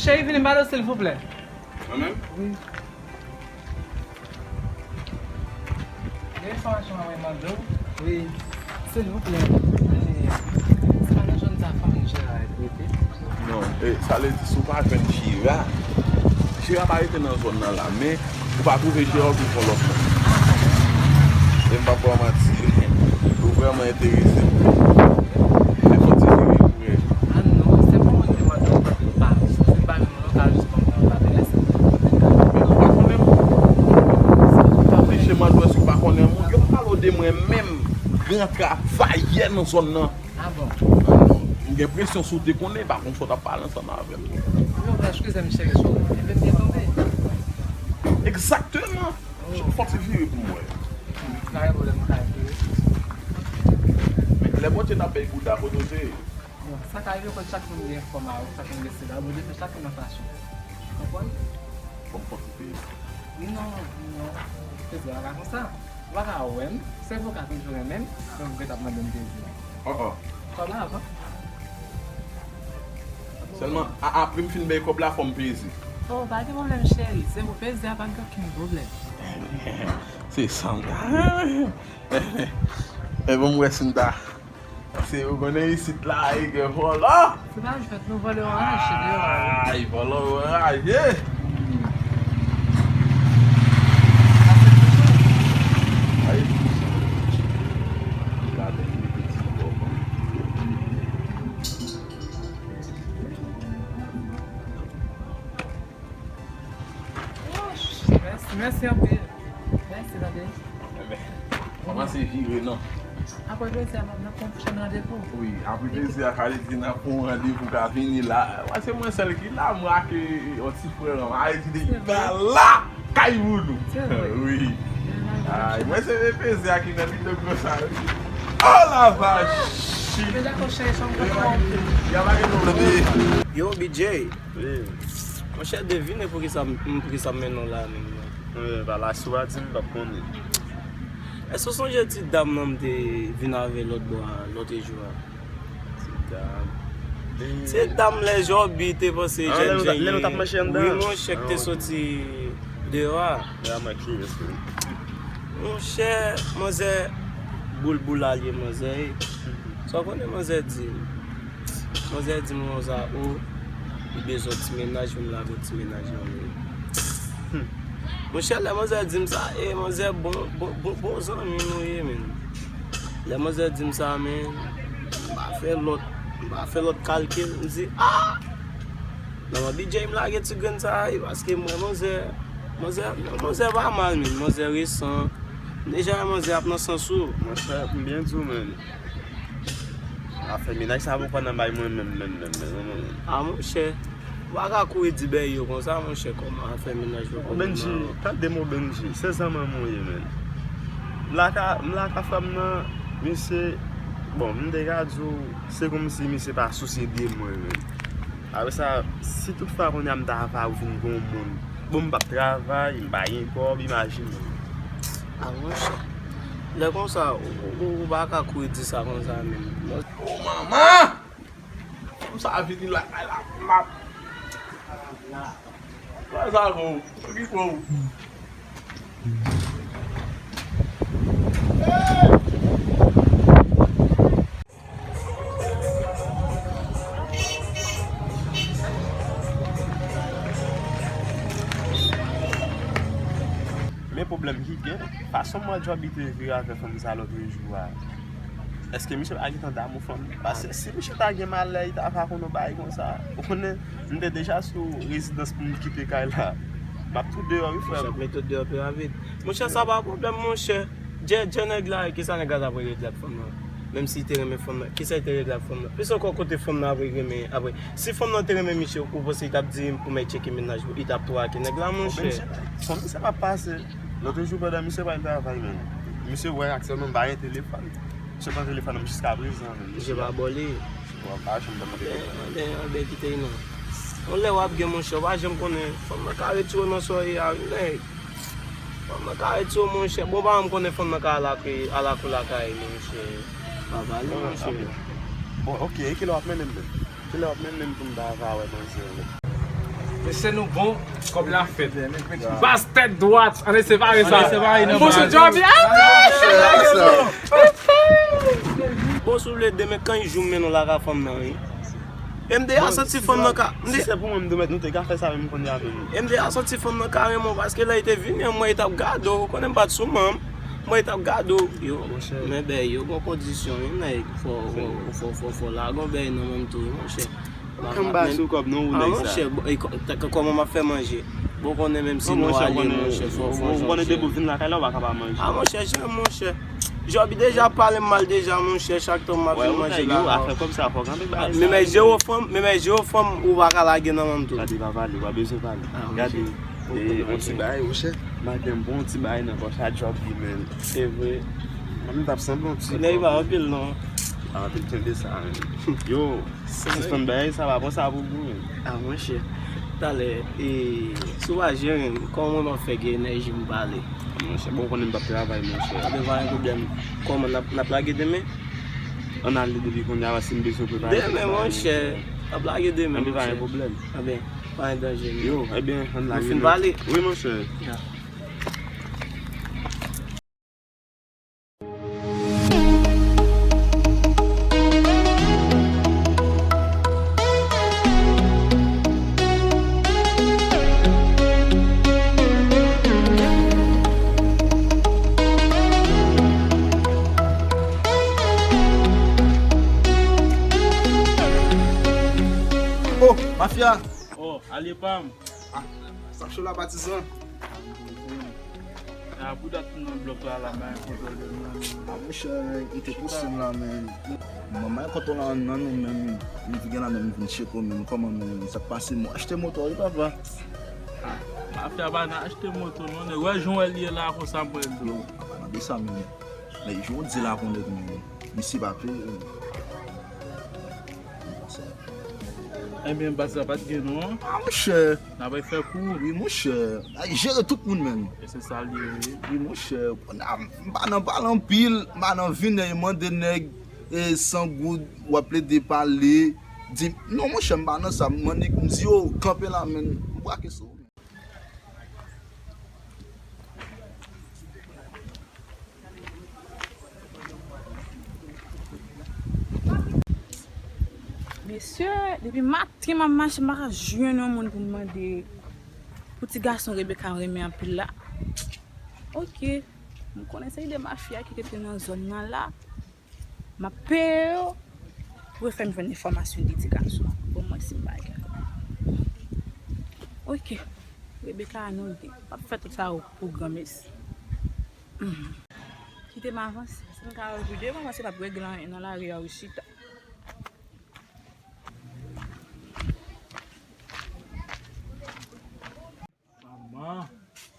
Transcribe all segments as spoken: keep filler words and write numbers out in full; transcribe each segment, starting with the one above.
Cheri, vini ba dlo, silvouplè. Mwen menm? Wi. Gen enfòmasyon mwen mande w. Wi. Silvouplè. Eh, se pa nan zòn sa fanmi Jera yo rete? Non, e, sa vle di si w pa jwenn Jera, Jera pa rete nan zòn nan la, men ou pa twouve Jera, ou twouve yon lòt moun. E m p ap ba w manti, ou vrèman enterese m. Men fò w ti vire pou wè. Ah non, se pa mwen ki te mande w, paske m pa, se pa menm lokal, jis ban m yon ladrès. Men ou pa konnen moun. Sa anpeche m al wè si w pa konnen moun. Yo pa pale w de mwen menm, gran travayè nan zòn nan. Ah bon? M gen enpresyon si w te konnen, e pa konsa w t ap pale ansanm avè m. Non, men eskize m, cheri, sou, e vin byen tonbe. Egzakteman. Fò w ti vire pou m wè. Pa gen pwoblèm, m ka vire. Men lè Bondye t ap bay bouda, kote w te ye? Bon, sa ka rive, kot chak moun gen fòm a yo, chak moun gen stil a yo, Bondye fè chak moun nan fason. Ou konprann? Bon, m panse te. Non, non, se di bagay konsa. Ou pa ka wè m, se vokal m toujou renmen m, men ou gentan ap mande m dezi. Oh, oh. Kòb la avan. Sèlman, a, apre m fin bay kòb la, fò m peze. Oh, pa gen pwoblèm, cheri. Se pou peze a, pa gen okenn pwoblèm. Se sa m ta renmen. E bon, m wè si m ta. Se ou konnen isit la, e gen vòlò. Se pa jwèt, nou vòlò anraje deyò a, wi. Ay, vòlò anraje. Ay, touche. Gade m mete ti kòb. Mèsi, mèsi anpil. Mèsi, tande. Enben, kòmanse vire non. Apre peze a, n ap nan pwòchèn randevou. Wi, apre peze a, sa vle di n ap pran yon randevou ka vini la. Mwen se mwen sèl ki la, mwen ak yon ti frè an. Sa vle di depi la, la, kay Voudou. Se vre. Wi. Ay, mwen se peze a ki nan bidon konsa, wi. Oh la vache! Deja konchè, chanm konprann. Y a pa gen pwoblèm. Yo, B J. Wi. Monchè, devine poukisa m, poukisa m mennen w la menm nan. Wi, pa la, si w pa di m, m p ap konnen. Èske w sonje ti dam nan m te vin avè l lòt bò a, lòt jou a? Ti dam. Se dam lè Jòbi te panse jèn jèn ye. Wi, monchè, k te soti deyò a. Monchè, manzè boul boul a l ye, manzè. Sa w konnen manzè di m? Manzè di m konsa, o, li bezwen yon ti mennaj, pou m lage yon ti mennaj nan men l. Hmm. Monchè, lè manzè di m sa, e, manzè bon, bon, bon, bon zanmi nou ye, menn. Lè manzè di m sa, menn, m pa fè lòt, m pa fè lòt kalkil, m di, a! Nan B J m lage ti grenn sa a, e, paske m wè manzè, manzè, manzè pa mal, menn, manzè resan. M deja wè manzè ap nan sans ou. Monchè, m byen di w, menn. Afè mennaj sa poko nan bay mwen menm, menm, menm, menm, menm. A, monchè, ou pa ka kouri di bèy yo konsa, monchè, kòman afè mennaj yo poko nan bay mwen. Benji, tande m, Benji, se zanmi m ou ye, menn. M la ka, m la ka frè m nan, misye, bon, m te ka di w, se kòmsi misye pa sousye de mwen, menn. Apre sa, si toutfwa kounye a m ta va ou vin gon moun, bon, m p ap travay, m pa gen kòb, imajine w. A, monchè. Lè konsa, ou, ou, ou pa ka kouri di sa konsa menm. O, manman! Fanm sa vini lakay la, m ap. Sa, sa bon, okipe w. Men pwoblèm ki gen, fason mwen Jòbi te vire avè fanm sa lòt jou a, èske misye pa gentan damou fanm nan? Paske si misye ta gen malè, li ta va konn yon bagay konsa. Ou konnen, m te deja sou rezidans pou m kite kay la. M ap tou deyò, wi, frè m. Misye ap mete w deyò pi rapid. Monchè, sa pa pwoblèm, monchè. Djè, djè nèg la, kisa nèg la t ap regle ak fanm nan? Menm si li te renmen fanm nan, kisa li te regle ak fanm nan? Plis ankò, kote fanm nan ap renmen apre? Si fanm nan te renmen misye, ou panse li t ap di pou m al tcheke mennaj mwen, li t ap trake nèg la, monchè? Fanm nan sa p ap pase. Lòt jou, pandan misye pral travay, menn, misye wè aktyèlman m pa gen telefòn. Misye pran telefòn nan m jiska prezan, menn. Misye pa ba w li. Misye pa janm ban m telefòn. Anben, anben, anben, kite l non. Yon lè w ap gen, monchè, w pa janm konnen. Fanm nan ka retire w nan sa w ye a, wi, nèg. Fanm nan ka retire w, monchè. Bon, pa janm konnen fanm nan ka al ak, al ak ou lakay li, monchè. Pa pale, monchè. Bon, ok, e kilè w ap mennen m menm? Kilè w ap mennen m pou m ta va wè manzè yo? Se nou bon, kòb la fèt. Baz tèt dwat, ann separe sa. Ann separe nan baz. Joby. Bon, si w vle, demen, kan yon jou m mennen w lakay fanm nan, wi. E m deja santi fanm nan ka, m di, si se pou mwen, m te mèt nou te ka fè sa menm kounye a menm. E m deja santi fanm nan ka renmen w, paske lè li te vini, mwen, li t ap gade w, ou konnen m pa t sou manm, mwen, li t ap gade w. Yo, men bèy, yo gon kondisyon, wi, nèg, fò, fò, fò, fò, fò lage yon bèy nan manm tou, wi, monchè. Ann ba sou kòb non, ou nèg sa. Monchè, bon, e kò-, ta-, kò-, kòman m ap fè manje? Bon, konnen menm si nou ale, monchè, fò, fò, ou konnen depi w vin lakay la, ou pa ka pa manje. A, monchè, jan, monchè. Joby deja pale m mal deja, monchè, chak tan m ap vin manje la. Yo, afè kòb sa, fò kanpe bagay sa. Men, men, Jero fanm, men, men, Jero fanm, ou pa ka lage nan manm tou. Gade, pa pale, ou pa bezwen pale. Gade, e, yon ti bagay, monchè. Madanm, bon, yon ti bagay nan pòch a Joby, men. Se vre. Mwen, m t ap sanble yon ti kòb. Kounye a, li pa anpil, non. Pa anpil, kenbe sa, men. Yo, Sispann bagay sa, pa pran sa pou gou, men. A, monchè. Talè, e, si w pa jere m, kòman m ap fè gen enèji m pale? Monchè, bon, ou konnen m p ap travay, monchè. Anben, pa gen pwoblèm. Kòman n ap, n ap lage demen? Ann ale depi kounye a, paske m bezwen prepare. Demen, monchè. N ap lage demen, monchè. Anben, pa gen pwoblèm. Anben, pa gen danje, non. Yo, ebyen, ann lage. Nou fin pale? Wi, monchè. Ya. Oh, mafya! Oh, alye pa m. Ah, sa k cho la, patizan? A, pou dat m nan blòk la, la, m pa gen kontwòl de m nan, men. A, monchè, men, m te pouse m la, men. Mwen, m pa gen kontwòl nan, nan nou, men, m vin gen la, men, m vin tcheke w, men, kòman, men, sa k pase, mwen achte moto, wi, papa. A, mafya pa nan achte moto, non, nèg. Wè, jan w wè l ye la, konsa, mwen, l do. Yo, pa nan de sa, men. Men, jan w di la, konnen, men, misye pa peye, men. Ebyen, baz la pa t gen non. A, monchè. N ap fè kou. Wi, monchè. Ay, jere tout moun, menm. E se sa l ye, wi. Wi, monchè. Kounye a, m pa nan pale anpil, m pa nan vin e mande nèg, e, san goud, w ap plede pale. Di, non, monchè, m pa nan sa. M annik, m di, yo, kanpe la, menm. M brake sou ou. Mesye, depi maten m ap mache, m pa ka jwenn yon moun pou m mande pou ti gason Rebecca renmen anpil la. Ok, m konnen se de mafya ki rete nan zòn nan la. M ap peye yo pou yo fè m jwenn enfòmasyon de ti gason an. Bon, mwen si m pa gen. Ok. Rebecca anonde. M ap fè tout sa yo pou granmesi. Hmm. Kite m avanse. Si m ka wè pou devan, paske m ap regle anyen nan lari a, wi, chita. Manman,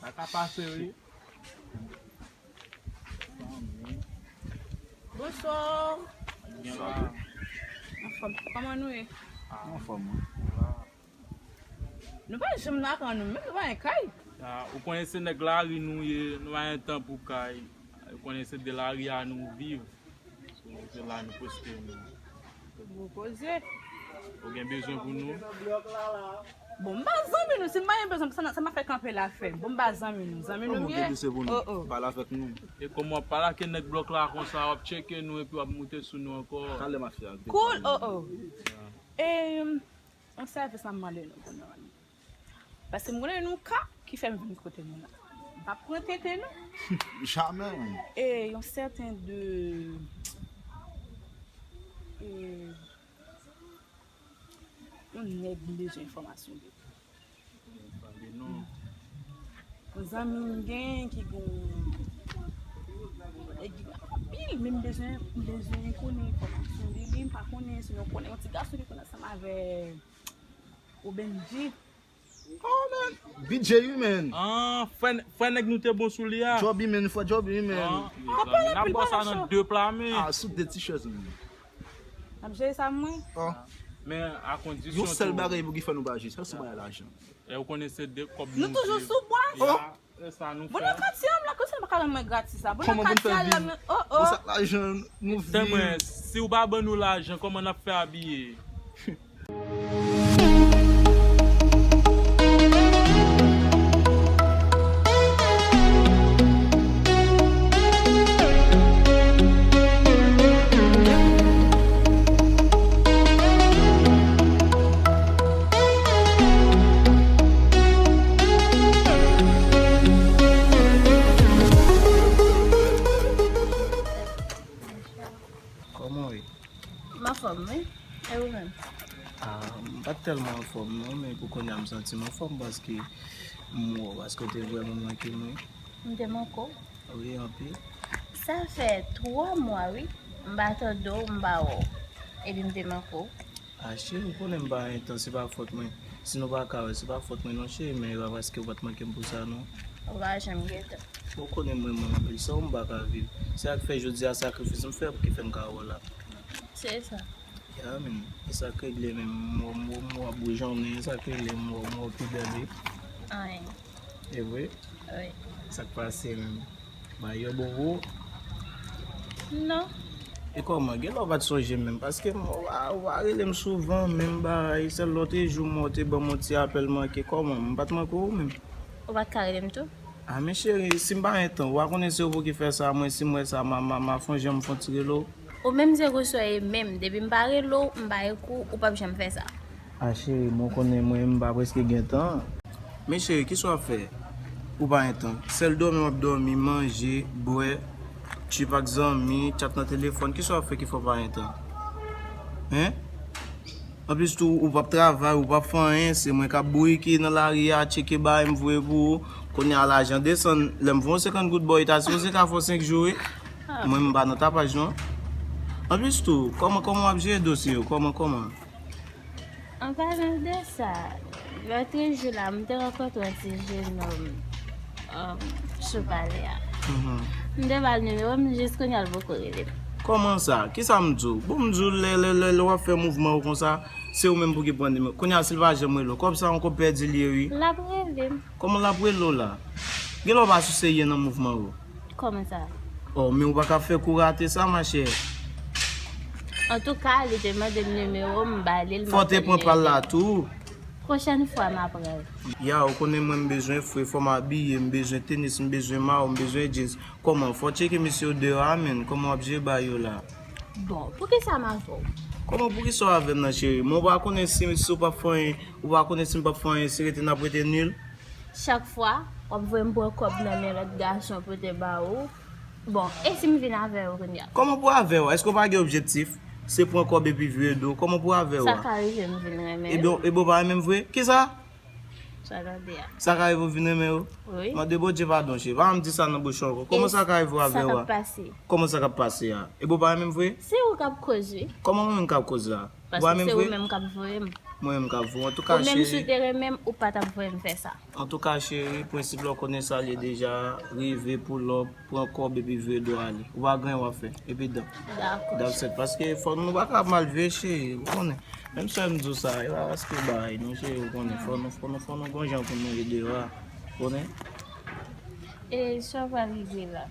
sa ka pase, wi. Bonswa. Byen la. Anfòm. Kòman nou ye? Anfòm, wi. Nou pa janm nan ankò, nou menm, nou pa gen kay. A, ou konnen se nèg lari nou ye, nou pa gen tan pou kay. Ou konnen se de lari a nou viv. So, se la nou poste nou. Gwo koze. Ou gen bezwen pou nou? Bon, m pa zanmi nou. Si m pa gen bezwen, sa, sa m ap fè kanpe la fè? Bon, m pa zanmi nou. Zanmi nou m ye? Kòman w gen bezwen pou nou? Oh, oh. Pale avèk nou. E kòman w ap pale ak nèg blòk la konsa, w ap tcheke nou epi w ap moute sou nou ankò? Talè m ap fè ak devan nou. Cool, oh, oh. E, yon sèvis m ap mande nou pou nou. Paske m konnen nou ka ki fè m vin kote nou la. M p ap pran tenten, non. Jamè, menm. E yon sèten de, e, yon nèg m bezwen enfòmasyon de. Yon zanmi m gen ki gon, nèg ki anpil, men m bezwen, m bezwen konnen enfòmasyon de li, m pa konnen, sinon konnen yon ti gason ki konn ansanm avè Obenji. Oh, man. B J, wi, man. Ah, frè, frè nèg nou te bon sou li a. Joby, man, frè Joby, wi, man. Ah, mezanmi, n ap ba w sa nan de pla, men. Ah, sou de ti chèz, man. N ap jere sa, mwen. Oh. Men a kondisyon tou. Yon sèl bagay pou ki fè nou pa jere, sèl sou bagay lajan. E ou konnen se de kòb nou toujou sou bwa. Ya. E sa nou fè. Bon, nan katye a, m la, konsa nou pa ka rann mwen gratis la. Bon, nan katye a, la, oh, oh. Bon, sa lajan nou viv. Tanmen, si w pa ban nou lajan, kòman n ap fè abiye? Tèlman anfòm non, men pou kounye a m santi m anfòm paske m wè w, paske w te vrèman manke m wi. M te manke w? Wi, anpil. Sa fè twa mwa wi, m pa tande w, m pa wè w. Epi m te manke w. A cheri, ou konnen m pa gen tan, se pa fòt mwen. Si nou pa ka wè, se pa fòt mwen non cheri, men e pa paske ou pa t manke m pou sa non. Ou pa janm gen tan. Ou konnen m renmen w anpil, san ou m pa ka viv. Se sa k fè jodi a sakrifis m fè ki fè m ka wè w la. Se sa. Ya, men, e sa k regle menm. M wè, m wè, m wè w ap boujonnen, e sa k regle, m wè, m wè w pi bèl wi. Anyen. E vre? Wi. Sa k pase menm? Bagay yo bon pou ou? Non. E kòman? Gen lè w pa t sonje m menm, paske m, ou pa, ou pa rele m souvan, menm bagay, sèl lòt jou m wè w te ban m yon ti apèl manke, kòman? M pa t manke w menm. Ou pa t ka rele m tou? A men cheri, si m pa gen tan, ou pa konnen se ou pou ki fè sa, mwen si m wè sa, m a, m a, m a fè yon jan m fè yon ti rele w. Ou menm se konsa w ye menm, depi m pa rele w, m pa ekri w, ou p ap janm fè sa. A cheri, men w konnen mwen, m pa prèske gen tan. Men cheri, kisa w ap fè? Ou pa gen tan. Sèl dòmi w ap dòmi, manje, bwè, tchip ak zanmi, tchat nan telefòn, kisa w ap fè ki fè w pa gen tan? Hen? Anplis tou, ou p ap travay, ou p ap fè anyen, se mwen k ap bourike nan lari a, tcheke bagay m voye pou ou. Kounye a lajan desann, lè m voye yon senkant goud ba w, ou ta sipoze ka fè w senk jou wi. Mwen m pa nan tapaj non. Anplis tou, kòman, kòman w ap jere dosye yo? Kòman, kòman? An palan de sa, lòt jou la, m te rankontre yon ti jenòm, um, sou pale a. M te ba l nimewo m, jis kounye a l poko rele m. Kòman sa? Kisa m di w? Bon, m di w lè, lè, lè, lè w ap fè mouvman yo konsa, se ou menm pou ki pran nimewo. Kounye a, si l pa janm rele w, kòb sa yon kòb pèdi l ye wi. L ap rele m. Kòman l ap rele w la? Gen lè w pa sou serye nan mouvman yo. Kòman sa? Oh, men ou pa ka fè kou rate sa, machè. Antouka, li te mande m nimewo m, m ba li l. Fò w te pran pa l la tou. Pwochèn fwa, m a pran l. Ya, ou konnen mwen, m bezwen fre, fò m abiye, m bezwen tenis, m bezwen mayo, m bezwen jeans. Kòman? Fò w tcheke mesye yo deyò a, menn. Kòman w ap jere bagay yo la? Bon, poukisa m avè w? Kòman poukisa w avè m nan, cheri? Men w pa konnen si, si w p ap fè anyen, ou pa konnen si m p ap fè anyen, si rete n ap rete nil. Chak fwa, w ap voye m pran kòb nan men lòt gason pou te ba ou. Bon, e si m vin avè ou kounye a? Kòman pou avè w? Èske w pa gen objektif? Se pran kòb epi vire do. Kòman pou avè w? Sa ka rive m vin renmen. Ebyen, ebyen w pa renmen m vre? Kisa? Sa tande a. Sa ka rive w vin renmen yo? Wi. Mande Bondye padon, cheri. Pa janm di sa nan bouch ou ankò. Kòman sa ka rive w avè yo a? Kòman sa k ap pase a? Ebyen w pa renmen m vre? Se ou k ap koz wi. Kòman mwen menm k ap koz la? Paske se ou menm k ap voye m. Mwen menm k ap voye w. Antouka, cheri. Ou menm si w te renmen m, ou pa t ap voye m fè sa. Antouka, cheri, prensip la w konnen sa l ye deja, rive, pull up, pran kòb epi vire do ale. Ou pa gen anyen w ap fè. Epi dan. Dakò. That's it. Paske fò nou pa ka ap mal viv, cheri, ou konnen. Menm sè m di w sa, e pa paske bagay non, cheri, ou konnen. Fò nou, fò nou, fò nou gon jan pou nou ye deyò a. Ou konnen? E sa w pral regle la?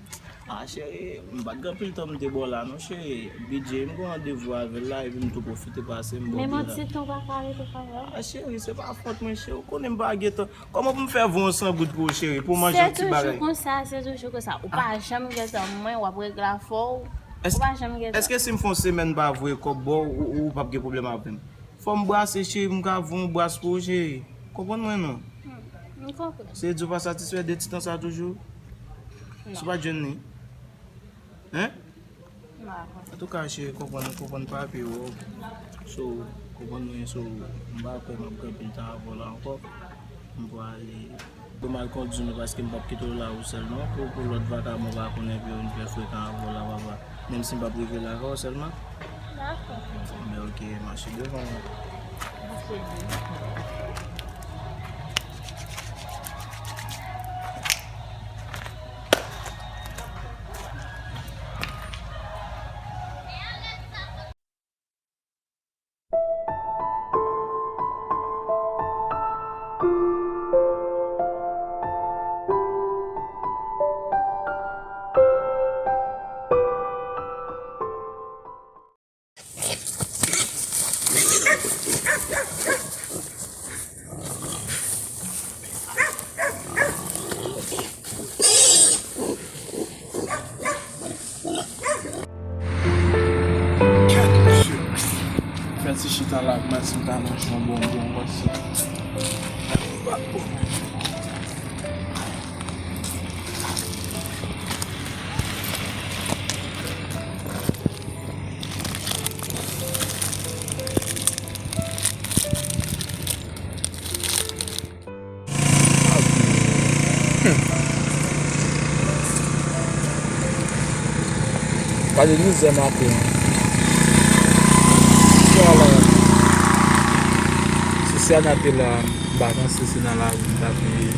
A, cheri, m pa t gen anpil tan m te ba w la non, cheri. Bidye, m gen randevou avè l la, epi m tou pwofite pase m ba w de la. Menm yon ti tan w pa ka rete avè m? A, cheri, se pa fòt mwen, cheri, ou konnen m pa gen tan. Kòman pou m fè voye yon san goud pou ou, cheri, pou w manje yon ti bagay? Se toujou konsa, se toujou konsa. Ou pa janm gen tan mwen, w ap regle afè w. Ou pa janm gen tan. Èske si m fè yon semèn pa voye kòb ba w, ou, ou p ap gen pwoblèm avè m? Fò m brase, cheri, pou m ka voye yon bras pou ou, cheri. Konprann mwen non? Hmm, m konprann. Se di w pa satisfè de ti tan sa toujou? Non. Si w pa t jwenn li? Hen? Antouka, cheri, konprann, konprann papi yo. So, konprann mwen, so, m pa kwè m ap gen anpil tan avè w la ankò. M pwale. Bon, m al kondi nou paske m p ap kite w la ou sèl non. Pou, pou lòt vakabon pa konnen epi yo vin fè frekan avè w la, papa. Menm si m p ap rive la avè w sèlman. Dakò. Men oke, mache devan. Mache devan. Fè ti chita la, kòmanse ta manje yon bonbon, kòmanse. Gade mizè maten an. Swa la, si Siana te la, m pa panse se nan lari m t ap ye,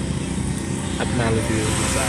ap malere konsa.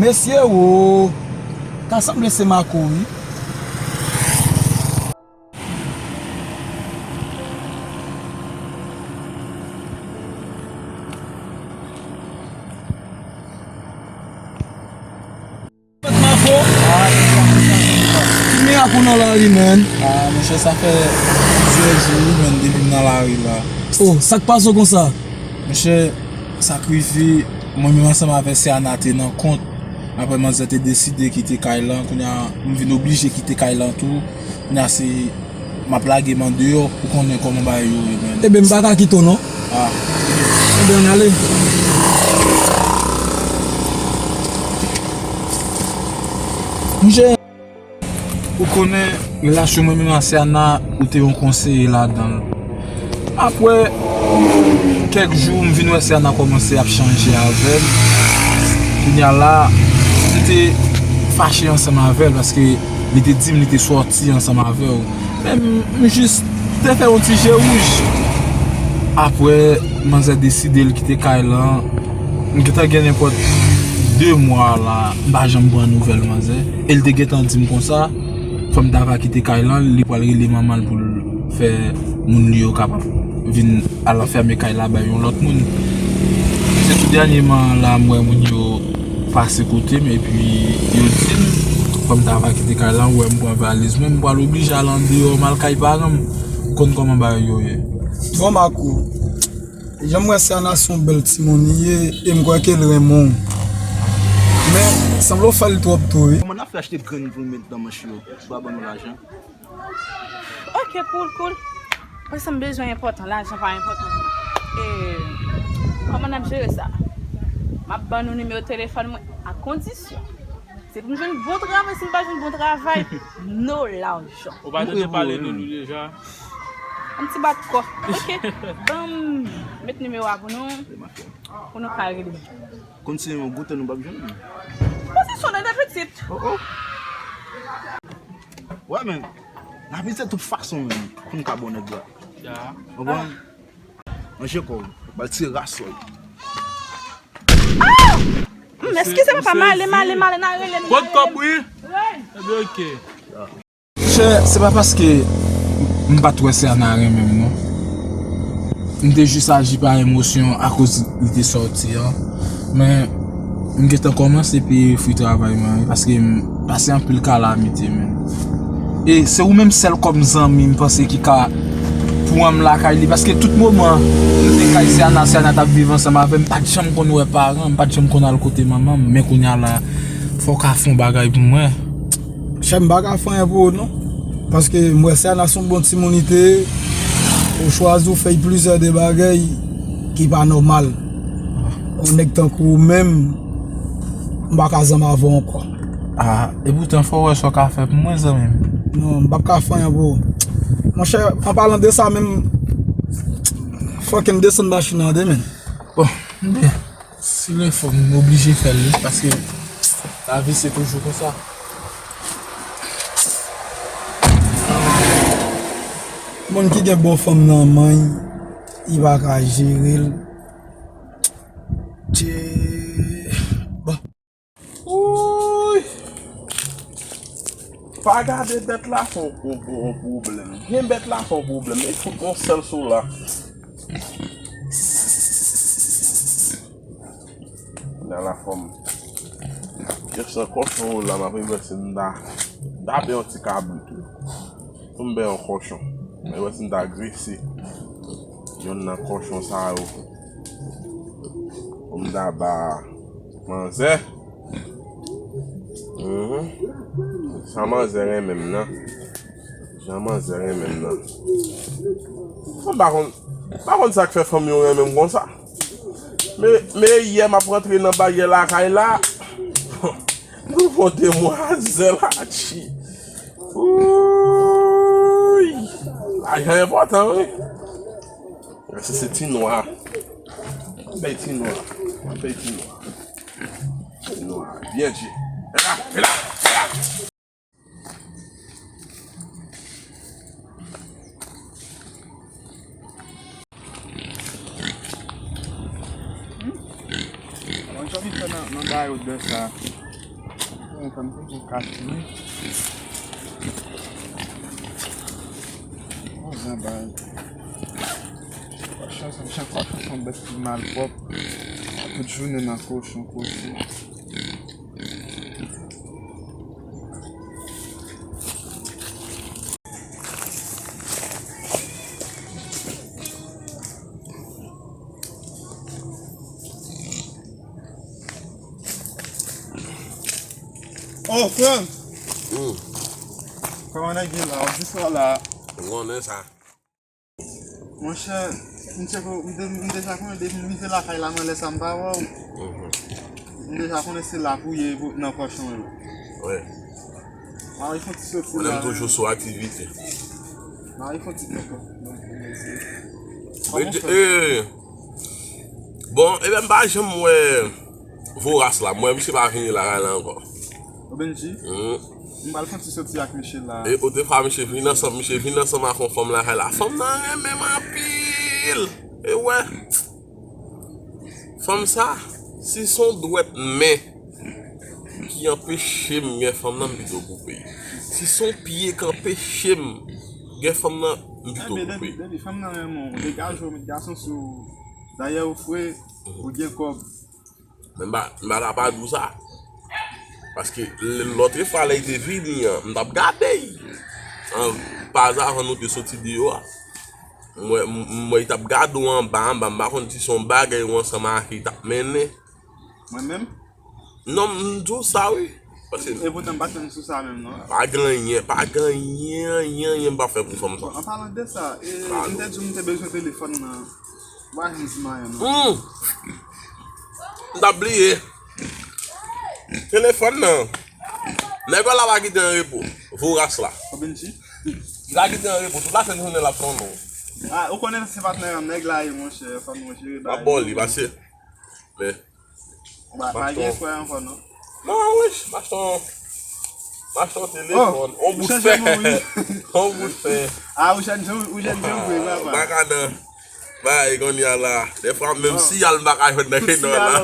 Mesye wo, ta sanble se Marco wi. Marco. Ki mirak ou nan lari, man? Ah, monchè, sa fè plizyè jou, wi, man, depi m nan lari la. Oh, sa k pase w konsa? Monchè, sa k rive, mwen menm ansanm avè Siana te nan kont. Apre manzè te deside kite kay lan, kounye a m vin oblije kite kay lan tou. Kounye a se m ap lage m andeyò pou konnen kòman bagay yo ye, man. Ebyen, m pa ka kite w non. Ah. Ebyen, ann ale. Monchè, ou konnen, relasyon mwen menm ak Siana, ou te yon konseye ladan l. Apre kèk jou, m vin wè Siana kòmanse ap chanje avè m. Kounye a la, m te fache ansanm avè l, paske li te di m li te sòti ansanm avè w. Men m, m jis te fè yon ti je wouj. Apre, manzè deside l kite kay lan. M gentan gen nenpòt de mwa la, m pa janm pran nouvèl manzè. E l te gentan di m konsa, fò m ta va kite kay lan, li pral rele manman l pou l fè moun li yo kapab vin al anfème kay la bay yon lòt moun. Se tou dènyèman la m wè moun yo pase kote m epi yo di m fò m ta va kite kay lan, ou wè m pran valiz mwen, m pral oblije al andeyò, m al kay paran m. Ou konn kòman bagay yo ye. Bon, Marco, jan m wè Siana se yon bèl timoun li ye, e m kwè ke l renmen w. Men, sanble w fè l twòp tou, wi. Kòman n ap fè achte grenn pou n met nan manch yo? Ou pa ban nou lajan? Ok, cool, cool. Paske m bezwen enpòtan, lajan pa enpòtan. E kòman n ap jere sa? M ap ban nou nimewo telefòn mwen a kondisyon. Se pou m jwenn bon travay, si m pa jwenn bon travay, no lajan. Ou pa tande pale de nou deja? Yon ti bat kò. Ok, ban m met nimewo a pou nou, pou nou ka rele. Konn se yon goute nou p ap jwenn li. Bon, se sonnen de pitit. Oh, oh. Wè, men, n ap ede tout fason, men, pou n ka bon nèg la. Ya. Konprann? Manje kò w, ba l ti rasòy. Ah! Hmm, eskize papa, m ale, m ale, m ale, n a rele m. Kot kòb, wi? Wi. Ebyen, ok. Chè, se pa paske m pa t wè Siana renmen m, non. M te jis aji pa emosyon akoz li te sòti an. Men, m gentan kòmanse peye fwi travay mwen, wi, paske m pase anpil kalamite, men. E se ou menm sèl kòm zanmi m panse ki ka pran m lakay li, paske tout moman m te kay Siana, Siana t ap viv ansanm avè m, m pa t janm konn wè paran m, m pa t janm konn al kote manman m, men kounye a la, fò w ka fè yon bagay pou mwen. Chè, m pa ka fè anyen pou ou non. Paske m wè Siana se yon bon timoun li te ye. Ou chwazi ou fè plizyè de bagay ki pa nòmal. Yon nèg tankou ou menm, m pa ka zanmi avè w ankò. Ah, epoutan fò w wè sa w ka fè pou mwen, zanmi m. Non, m p ap ka fè anyen pou ou. Monchè, an palan de sa menm, fòk n desann machin nan de men. Bon, byen. Si l fò m oblije fè l wi, paske lavi se toujou konsa. Moun ki gen bon fanm nan men, li pa ka jere l. Tche. Bon. Wouy! Pa gade bèt la se yon, yon, yon pwoblèm. Gen bèt la se yon pwoblèm. E fout yon sèl sou la. Nan la fòm. Kesyon kòchon yo la, m ap wè si m ta, m ta pè yon ti kabrit wi. Pou m pè yon kòchon. Mwen wè si m ta grese yonn nan kòchon sa yo. Pou m ta ba manzè. Mhm. Sa manzè renmen m nan. Jan manzè renmen m nan. Mwen pa konn, pa konn sa k fè fanm yo renmen m konsa. Men, men yè m ap rantre nan baryè lakay la. Nou fè yon demwazèl atchi. Wouy! Lajan enpòtan wi. Se, se ti nwa. Bay ti nwa. Bay ti nwa. Ti nwa. Byen dye. Vin la, vin la, vin la. Mwen jan vin fè nan, nan bagay odè sa. Mwen fè m konn pou kati wi. Mwen jan bay. Kòchon, sa m chan kòchon, se yon bèt ki malpwòp. Tout jounen nan kochon, kochon. Oh, Frank! Hmm. Kòman nèg ye la? W ap di sa la? Ou konnen sa. Monchè, m tcheke w, m de-, m deja konnen depi m rive lakay la, mwen lè sa m pa wè w. Mhm. M deja konnen se la pou w ye pou, nan kòchon yo. Wi. Mari fè ti soti la. Ou menm toujou sou aktivite. Mari fè ti kòkò. Bon, ebyen, m pa janm wè Voras la. M wè misye pa vini lakay la ankò. Obenji? Mhm. M pral fè ti soti ak misye la. E o, defwa misye vin ansanm, misye vin ansanm ak yon fanm lakay la. Fanm nan renmen m anpil. E wè. Fanm sa, si se yon dwèt men ki anpeche m gen fanm nan, m pito koupe. Si se yon pye k anpeche m gen fanm nan, m pito koupe. Depi, depi fanm nan renmen w, degaje w, met gason sou ou. Dayè ou fre, ou gen kòb. Men m pa, m pa ta pa di w sa. Paske lè, lòt fwa lè l te vini an, m t ap gade l. An, pa aza avan nou te soti deyò a. M wè, m, m wè l t ap gade w anba, anba, m pa konn si se yon bagay ou ansanm ak li t ap mennen. Mwen menm? Non, m di w sa wi. Paske e poutan m pa t menm sou sa menm non. Pa gen anyen, pa gen anyen, anyen, anyen m pa fè pou fanm sa. Bon, an palan de sa, e, m te di w m te bezwen telefòn nan. Wa jis manyen non. Hmm. M t ap bliye. Telefòn nan. Nèg la pa kite an repo. Voras la. Obenji? Li pa kite an repo. Tout la sent jounen l ap sonnen w. Ah, ou konnen se patnè an nèg la ye, monchè. Fò nou jere bagay. M ap ba w li, pase. Men. Ba, pa gen espwa ankò non. Non, wi, m achte yon, m achte yon telefòn, yon bout fè. Yon bout fè. Ah, ou chanje, ou chanje vre, papa. M pa ka nan bay kounye a la. Dèfwa, menm siyal m pa ka jwenn nan kenò la.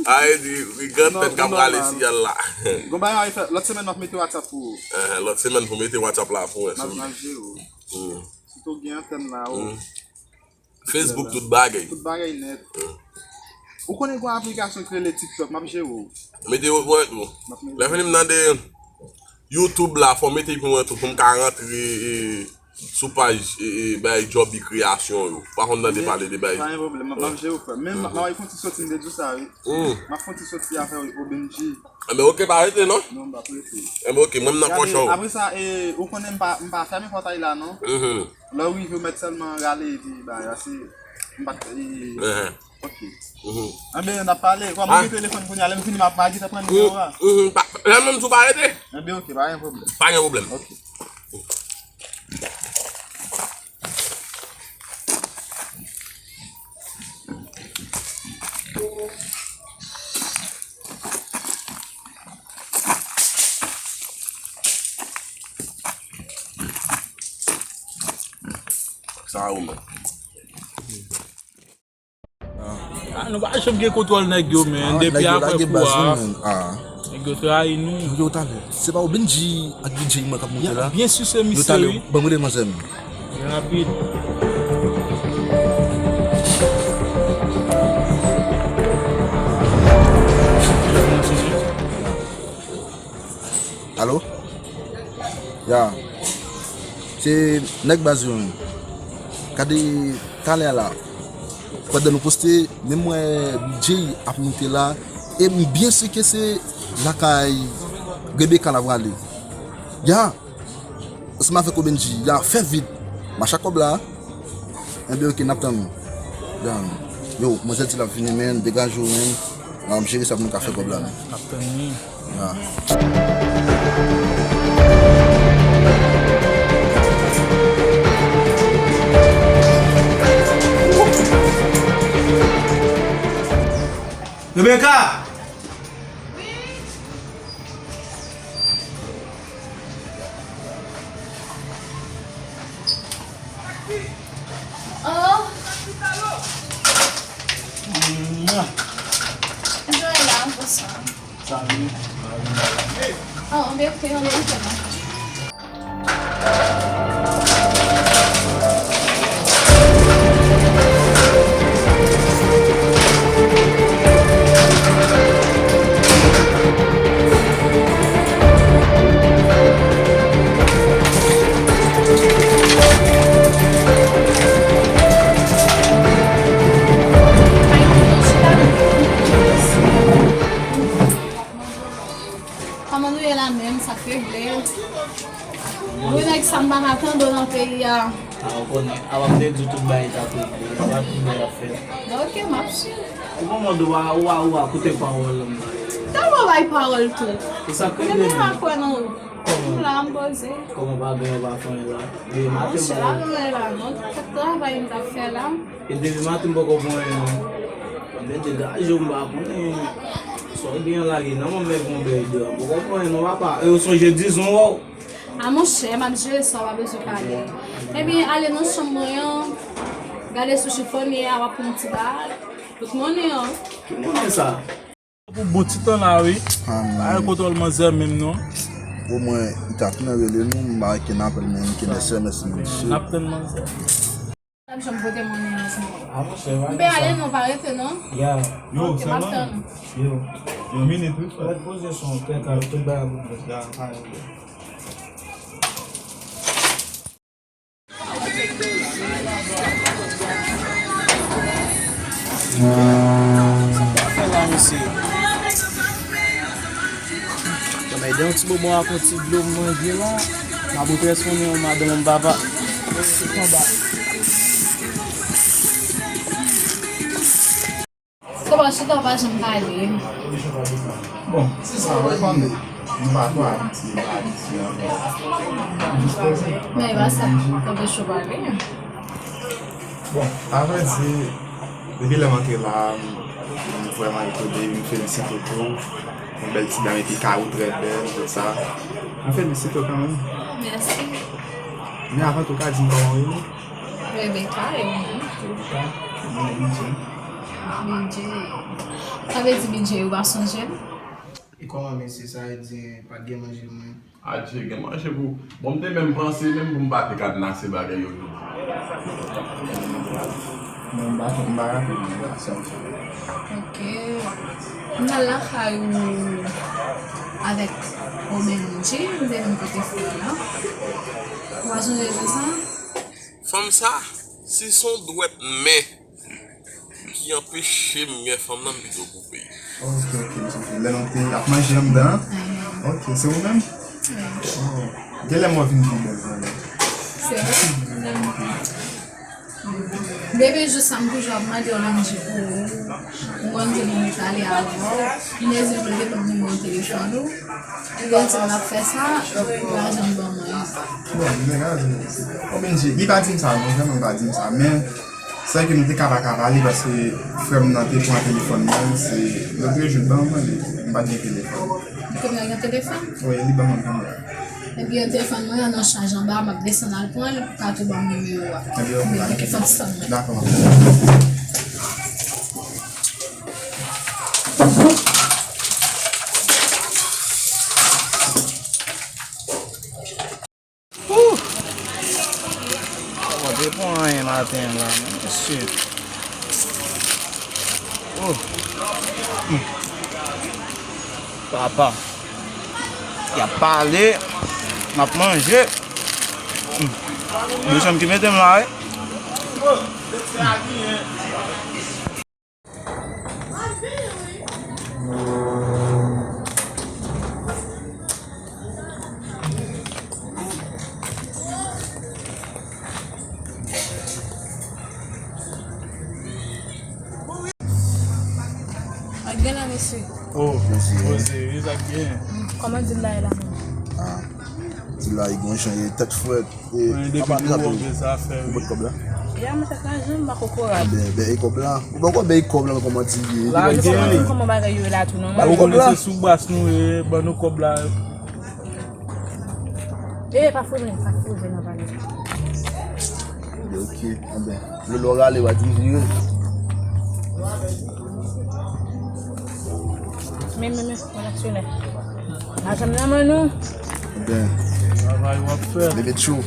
Sa vle di, wi, grantèt k ap rale siyal la. Gon bagay, lòt semèn, m ap mete WhatsApp pou ou. Eh, lòt semèn pou mete WhatsApp la pou mwen, sou. M ap jere w. Sitou gen antèn la, o. Facebook, tout bagay. Tout bagay nèt. Ou konnen gon aplikasyon ki rele TikTok, m ap jere w. Mete yo pou tou. Lè fini m nan de YouTube la, fò mete pou mwen tou, pou m ka rantre, e, sou paj, e, e, bay Joby Kreyasyon yo. Pa konn tande pale de bay. Pa gen pwoblèm, m ap, m ap jere w, frè. Men m ap fè yon ti soti, m te di w sa, wi. M ap fè yon ti soti avè w, Obenji. Enben, oke, pa rete, non? Non, m p ap rete. Enben, oke, mwen, m nan kòchon. Apre sa, e, ou konnen m pa, m pa fèmen pòtay la, non? Lè w rive, ou mèt sèlman rale epi bay, pase m pa t, e, ok. Enben, n ap pale, kòm ou gen telefòn kounye a, lè m fini, m ap, m a gentan pran nimewo a. Lè menm tou pa rete. Enben, ok, pa gen pwoblèm. Pa gen pwoblèm. Ok. Sa ou menm. Ah, nou pa janm gen kontwòl nèg yo, men. Ah, depi nèg yo apre lage kou baz a, nou, men. Ah. Nèg yo trayi nou. Yo, talè. Se pa ou Benji ak D J mwen k ap monte la? Byen si se misye, wi. Yo, talè, ban m rele manzè m. Byen rapid. Alo? Ya. Se nèg baz yo menm. Gade talè la. Pandan nou poste, menm mwen D J ap moute la. E m byen si ke se lakay Rebecca l ap prale. Ya. Ansanm avèk ou Benji. Ya, fè vit. Mache ak kòb la. Enben, oke, n ap tann ou. Ya. Yo, manzè di l ap vini, men, degaje w, men. N ap jere sa pou nou ka fè kòb la, men. N ap tann li. Ya. Rebecca! Oh. Joëla, bonswa. Salut. Oh, byen, ok, ann antre non. Kòman nou ye la menm, sa k regle? Wi, nèg sa m pa ka tande w nan peyi a. A, ou konnen, a w ap te di tout bagay t ap regle, tout bagay ap fèt. Ok, m ap swiv. Ou konprann, ou a, ou a, ou a koute pawòl m nan. Tèlman bay pawòl tou. E sa k regle menm? Mwen pa kwè nan ou. Kòman? M la, m poze. Kòman pa gen, pa fè anyen la? Depi maten m pa wè. Monchè, la, m la, non, tout travay m t ap fè la. E depi maten m poko pran anyen non. Mwen degaje w, m pa konnen sa w gen an lage nan men m, men gon bèl de. M poko pran anyen non papa. E ou sonje dizon wè w. A monchè, m ap jere sa, w pa bezwen pale. Ebyen, ale nan chanm mwen an, gade sou chifonye a, w ap pran yon ti bag. Tout monnen an. Ki monnen sa? Pou bon ti tan la, wi. Pa gen kontwòl manzè menm non. Omwen, li t ap nan rele nou, m pa gen apèl, men m gen S M S, men. N ap tann manzè. N ap janm pote monnen an sou mwen. A, monchè, m pe ale non, pa rete non. Ya. Yo, ok, m ap tann ou. Yo. Yon minit, wi, frè. Mèt poze sou yon kèk, tout bagay pou mwen. Ya, pa gen pwoblèm. Sa w ap fè la, mesye? Bon, men, yon ti bonbon ak yon ti dlo m manje la. M ap retounen yon madanm m papa. Sa va, chita, w pa janm pale. Bon, se sa, ou konnen. Nou pa twò abitye pale isi ankò. Dispoze. Men e pa sa, tanpri, chita pale. Bon, a vrè di, depi lè m antre la, m vrèman etone, m felisite w tou. Yon bèl ti dam epi kay ou trè bèl, tout sa. M felisite w kanmenm. Mèsi. Men avan tou, ka di m kòman w rele? Rebecca, e ou menm? Rebecca, mwen, Bidjè. Bidjè. Sa vle di Bidjè, ou pa sonje m? E kòman mesye, sa vle di pa t gen manje mwen? Adje, gen manje pou, bon, m te menm panse menm pou m pa te kadnase bagay yo jodi. Mwen, m pa, m pa raple mwen sa. Ok. M t al lakay ou avèk Oben G, m te vin kote frè w la. Ou pa sonje jou sa? Fanm sa, si se yon dwèt men ki anpeche m wè fanm nan, m pito koupe l. Ok, ok, ok. Lè nou te ap manje anndan an? Mhm. Ok, se ou menm? Wi. Oh. Genlè m wè w vin pi bèl, vrèman. Se vre? Depi jou sa, m toujou ap mande w manje pou ou. Ou konn di m ou pale avè w. M bezwen pou l te konn nimewo telefòn ou. Ou gen di l ap fè sa, ou pa janm ban mwen. Bon, men gade, Oben G, li pa di m sa, non, vrèman, li pa di m sa. Men, se vre ke nou te ka pa ka pale, paske frè m nan te pran telefòn mwen, se lòt jou l ban mwen li, m pa t gen telefòn. Kounye a gen telefòn? Wi, li ban mwen kounye a. Ebyen, telefòn mwen an nan chaj anba, m ap desann al pran l, Kato ban m nimewo a. Ebyen, m ap tann mwen. Dakò. Ooh! Sa pa te pran anyen maten an la, mesye. Oh. Hmm. Papa. Y ap pale, m ap manje. Hmm. Bouch an ki mete m la, wi. Ak gen la, mesye. Oh, poze, wi, sa k gen. Kòman di l la ye la menm? Ah, di l la ye gon jan ye tèt frèt. E, mwen, depi apa, nou wè sa fè, ou wi. Ou pot kòb la? Ya, mwen tèt la jan, m pa kokorat. Ben, ben, e kòb la. Ou pa konn ben e kòb la, kòman ti ye. Lage li. Kòman bagay yo ye la tou, non? Ba ou kòb la. Se sou bas nou ye, ban nou kòb la. E, pa fouze, pa fouze nan pale. Ok, anben. Lè w rale, w a di m vire. Men, men, men, mwen aksyonè. Lajan m nan men nou. Ben. Travay w ap fè. Bebe Tchou.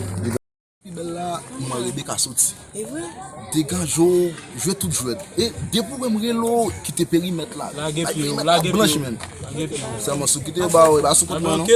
Pi bèl la, manman Rebecca soti. E vre? Degaje w, jwe tout jwèt. E depi w wè m rele w, kite perimèt la. Lage pye w, perimèt la lage pye w, blanch, men. Lage pye w. Sèlman si w kite yo ba w, e pa sou kont mwen, non. Ok.